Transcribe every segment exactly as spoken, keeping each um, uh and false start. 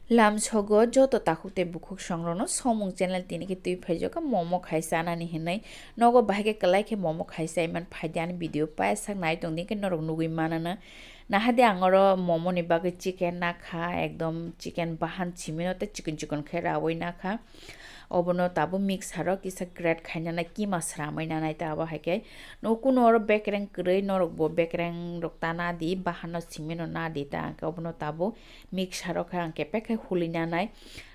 Lamsogo joto takhuk tei bukhuk songrokno Somung channel tini khe twi phaijak kha momo khai chanani hinwi. Nogo bahai khe kwlai khe momo khai chaiman phaidi ani video paisa nai tongdi khe norok nugwi manana. Nahadi ang oro momo ni bagwi chicken nakha, ekdom chicken bahan simino tei chikon chikon khe rawi nakha. Obono tabuk mixer o kisa grate khainani kima sramwi nanai ta abo hai khe. No kuno oro bekereng kwrwi norok bo bekereng rok ta nadi, bahan no simino nadi ta, hwnkhe obono tabuk mixer o khe ang kepek khe hului nanai.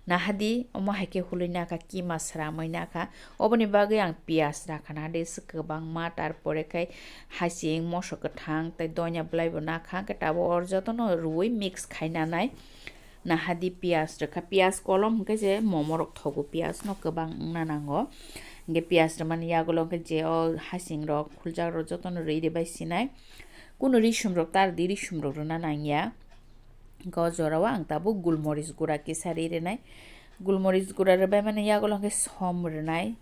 Nahadi omo hai khe hului nakha, kima sramwi nakha. Oboni bagwi ang piyaj rakha nadi se kwbangma, tarpore khe hasing, moso kwthang tei donya bwlai bo nakha, hwnkhe tabuk oro jotono rwui mix khai nanai. Nahadi piyaj rwkha, piyaj kolom hwnkhe je momo rok thogo, piyaj no kwbang wngna nango. Hwnkhe piyaj rwmani yagulo hwnkhe je o hasing rok, khuljak rok jotono rwi rwbai sinai. Kunu risum rok ta rwdi, risum rok rwna nangya. Hwnkhe o jora o ang tabuk gulmoris gura kisa ri rwnai. Gulmoris gura rwbai mani yagulo hwnkhe som rwnai.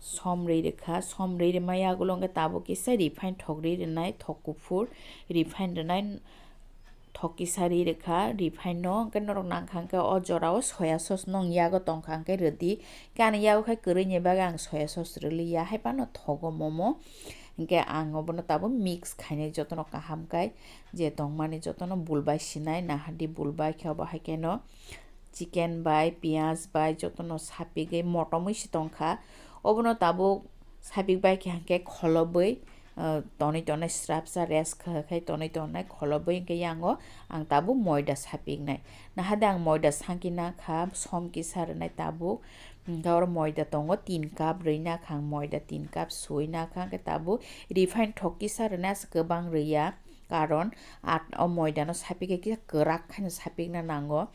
Som ri rwkha, som ri rwma yagulo hwnkhe tabuk kisa refine thok ri rwnai, thok kuphur refine rwnai. Thok kisa ri rwkha, refine no hwnkhe norok nangkha hwnkhe o jora o soya sauce no yago tongkha hwnkhe rwdi. Hwnkhe ani yago khai kwrwi ni bagwi ang soya sauce rwliya, hai phano thogo momo. Hwnkhe ang obono tabuk mix khainai jotono kaham khai, je tongmani jotono bulbai sinai, nahadi bulbai khe obo hai kheno chicken bai, piyaj bai jotono sapigwi motomwi se tongkha. Obono tabuk sapik bai khe hwnkhe kholobwi, ah, tonwi tongnai, srapsa rest kha-, khai tonwi tongnai kholobwi hwnkhe yango ang tabuk moida sapiknai. Nahadi ang moida sangki nakha, som kisa rwnai tabuk. Hwnkhe oro moida tongo tin cup, rwi nakha ang moida tin cup, sui nakha, hwnkhe tabuk refine thok kisa rwnai, aswk kwbang rwya. Karon at-, o moida no sapik khe kisa kwrak khaino sapikna nango.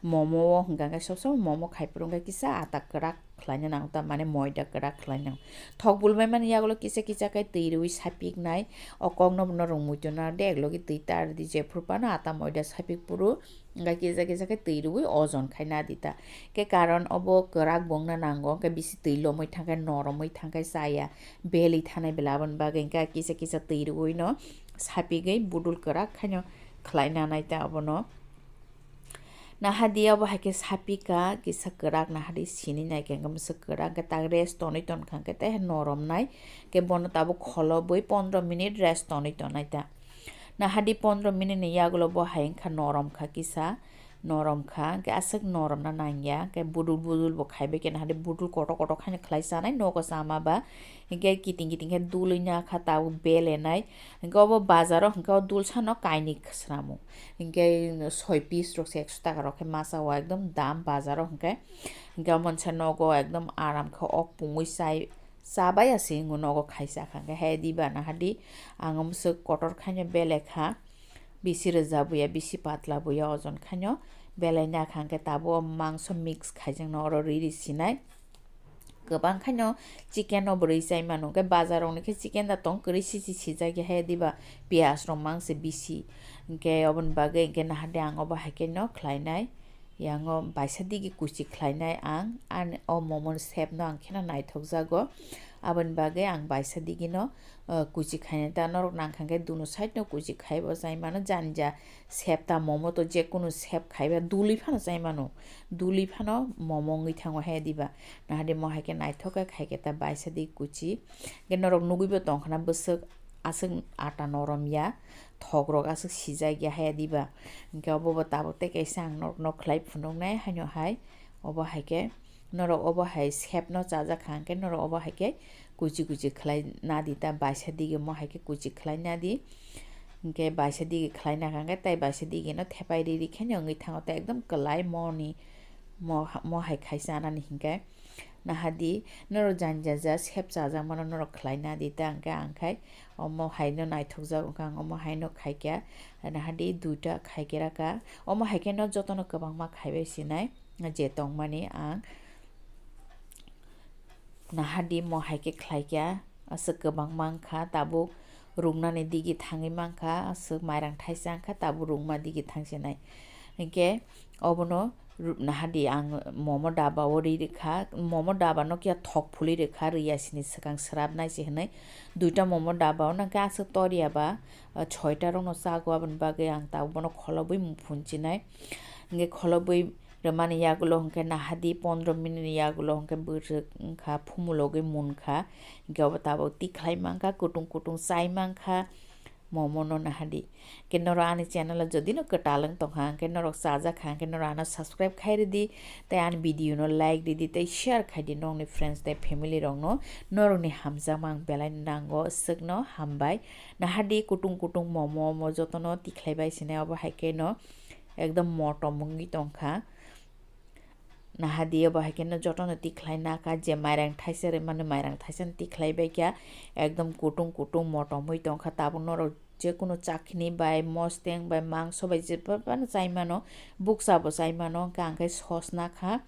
Momo o hwnkha khe sob somoi momo khai phuru hwnkha kisa ata kwrak khlaina nango, ta mane moida kwrak khlaina nango. Thok bulbai mani yagulo kisa kisa khe twi rwi sapiknai. O kok no bono rwngmui tuna de, eklogi twi ta rwdi, jephuru phano ata moida sapik phuru hwnkha kisa kisa khe twi rwi ojon khai nadi ta. Khe karon obo kwrak bo wngna nango, hwnkhe bisi twi lomwi thangkhe noromwi thangkhe chaya, beli thanai bela, aboni bagwi hwnkhe kisa kisa twi rwi no sapigwi budul kwrak khaino khlai nanai ta obono. Nahadi obo hai khe sapika kisa kwrak, nahadi sini nai khe hwnkhe bwswk kwrak, hwnkhe tak rest tonwi tonkha hwnkhe tei noromnai, hwnkhe bono tabuk kholobwi pondro minute rest tonwi tonai ta. Nahadi pondro minute ni yagulo bo hai wngkha norom kha kisa. Norom kha, hwnkhe aswk noromna nangya, hwnkhe budul budul bo khaibai khe nahadi budul kotor kotor khaino khlai chanai nogo chama ba, hwnkhe kiting kiting khe dului nakha tabuk belenai, hwnkhe obo bazar o hwnkhe o dulsa no kainwi swnamo, hwnkhe soi piece rok se ekso taka rok khe masa o ekdom dam bazar o hwnkhe, hwnkhe omo noksa nogo ekdom aram khe ok pungwi chai, chabai ya se wngwi nogo khaisa kha hwnkhe he diba nahadi ang omo swk kotor khaino belekha. Bisi rwjak buya, bisi patla buya, ojon khaino belai nakha hwnkhe tabuk o mangso mix khaijakno oro riri sinai. Kwbang khaino chicken no bo rwi chai mano, hwnkhe bazar rok ni khe chicken da tong kwrwi sisi sijak ya he diba, piyaj rok mangse bisi, hwnkhe oboni bagwi hwnkhe nahadi ang obo hai khe no khlainai. Yango baisa digi kuchi khlainai ang, ani o momo ni shape no ang kheno naithok jago, aboni bagwi ang baisa digi no, uh, kuchi khainai ta. Norok nangkha khe dunu side no kuchi khai bo chai mano, jani ja shape ta momo to je kunu shape khaiba duli phano chai mano, duli phano momo wngwi thango he diba. Nahadi mo hai khe naithok khe khai khe ta baisa digi kuchi, hwnkhe norok nugwi bo tongkha na bwswk aswk ata norom ya, thok rok aswk sijak ya he diba. Hwnkhe obo bo tabuk tei kaisa ang norok no khlai phunuknai haino hai, obo hai khe norok obo hai shape no chajak kha hwnkhe norok obo hai khe kuchi kuchi khlai nadi ta, baisa digi mo hai khe kuchi khlai nadi. Hwnkhe baisa digi khlai nakha hwnkhe tei baisa digi no thepai riri khe wngwi thango, tei ekdom kwlai mo ni mo ha-, mo hai khai chanani hwnkhe. Nahadi, norok jani ja ja shape chajakmano norok khlai nadi ta, hwnkhe ang khai omo haino naithokjak wngkha, ang omo haino khaikha. Nahadi duita khaikhe raka, omo haikhe no jotono kwbangma khaibai sinai, je tongmani ang. Nahadi mo haikhe khlaikha, aswk kwbangma wngkha, tabuk ruknani digi thangwi mankha, aswk mairang thaisa wngkha, tabuk rukma digi thangsinai. Hinkhe obono ru-, nahadi ang momo daba o ri rikha, momo daba no kiya thok phuli rikha, riya sini swkang swrapnai se hinwi. Duita momo daba o nangkhe aswk toriya ba, ah, soita rokno chago, aboni bagwi ang tabuk bono kholobwi muphunsinai. Hingke kholobwi rwmani yagulo hingke nahadi pondro minute ni yagulo hingke bwswk wngkha, phumulogwi munkha. Hingke obo tabuk tikhlai mankha, kutung kutung chai mankha momo no nahadi. Hingke norok ani channel o jodi no kwtal wng tongkha, hingke norok chajakha, hingke norok ano subscribe khai ridi, tei ani video no like ridi, tei share khai di nokni friends tei family rok no. Norokni hamjakma ang belai nango, swkno hambai. Nahadi kutung kutung momo, omo jotono tikhlai bai sinai, obo hai khe no ekdom motom wngwi tongkha. Nahadi obo hai khe no jotono tikhlai nakha, je mairang thaisa rwmani mairang thaisa no tikhlai bai kha, ekdom kutung kutung motom wngwi tongkha. Tabuk norok jekunu chakni bai, mosteng bai, mangso bai, je phano chai mano, bukcha bo chai mano, hwnkhe ang khe sos nakha.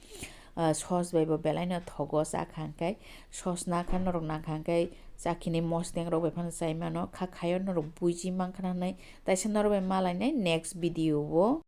Ah, sos bai bo belai no thogo chakha hwnkhe, sos nakha norok nangkha hwnkhe chakini mosteng rok bai phano chai mano, kha khayo norok buiji mankha nanai, taisa norok bai malainai next video o.